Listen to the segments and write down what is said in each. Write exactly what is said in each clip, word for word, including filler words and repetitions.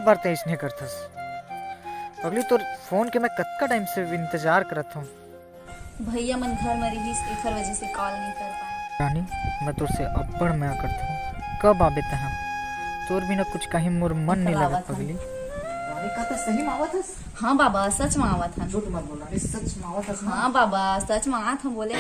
बार तैं अइसने करथस। पगली, तोर फोन के मैं कतका टाइम से इंतजार करत हूँ। भैया मन घर म रिहिस, एखर वजह से कॉल नहीं कर पाए। रानी, मैं तोर से अब्बड़ मया करत हूँ। कब आबे तहाँ? तोर बिना कुछ कहीं मोर मन नहीं लगत, पगली। रानी, का तैं सही म आवत हस? हाँ बाबा, सच म आवत हन। झूठ मत बोल रानी, सच म आवत हस ना? हाँ बाबा, सच म आवत हन, बोले।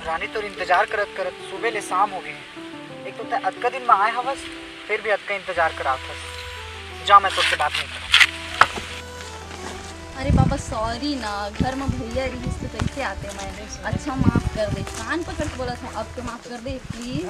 रानी, तोर इंतजार करत करत सुबह ले शाम हो गे। एक तो तैं अतका दिन म आए हवस, फिर भी अतका इंतजार करात हस। जा, मैं तोर से बात नहीं करत। अरे बाबा, सॉरी ना, घर म भैया रिहिस तो कैसे आते मैं। अच्छा, माफ कर दे, कान पकड़ के बोलत हूँ, अब तो माफ कर दे प्लीज।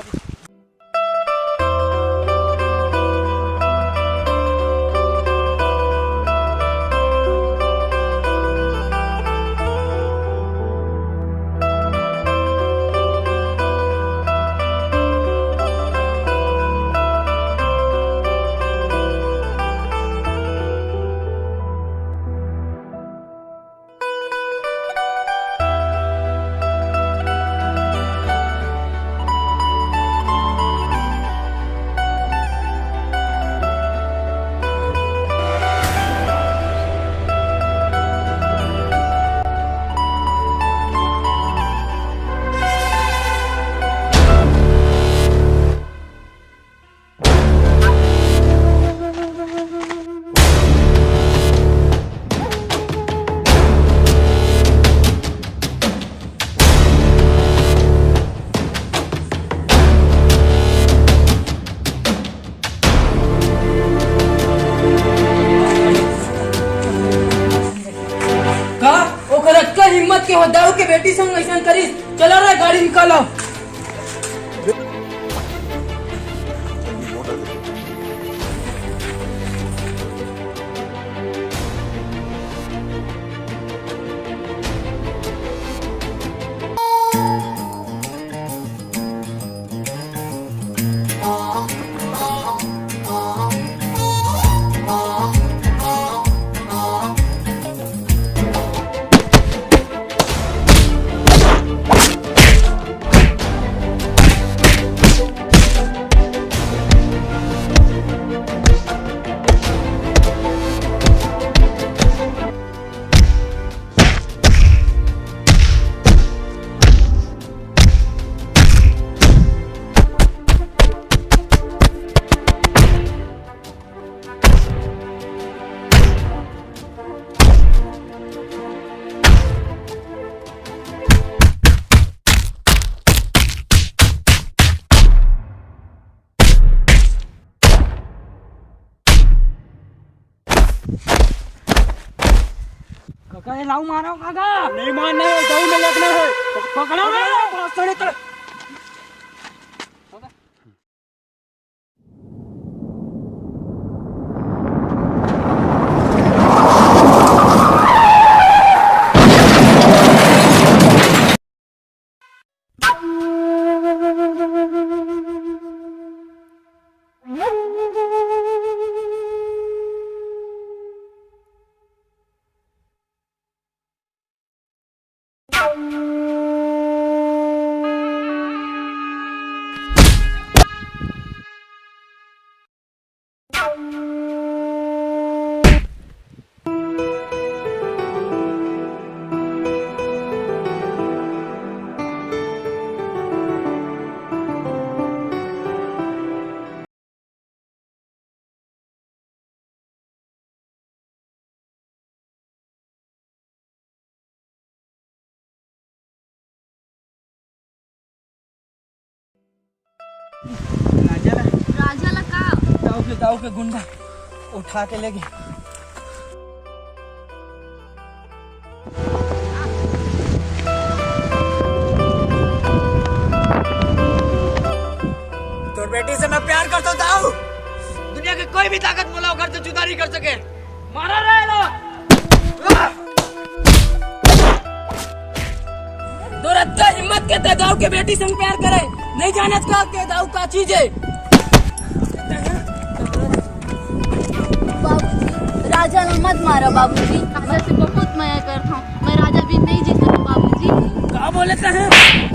का? ओकर अतका हिम्मत के हो, दाऊ के बेटी संग अइसन करिस? चला रे, गाड़ी निकाला। काका, ये लाऊ मारो काका। नहीं मारना है, दही में लगना है। पकड़ो ना। पकड़ो, पकड़ो। राजा ला, राजा ला का? दाऊ के, दाऊ के गुंडा उठा के ले गे। तोर बेटी से मैं प्यार करता हूँ दाऊ। दुनिया के कोई भी ताकत मोला ओकर से जुदा नहीं कर सके। मारा रे लो। तोर अतका हिम्मत के ते दाऊ के बेटी संग प्यार करे, नहीं जानत का के दाऊ का चीज है? बाबूजी, राजा ला मत मारा बाबूजी। राजा से बहुत मया करत हूँ मैं, राजा भी नहीं जीत सकूँ बाबूजी। का बोले तहे?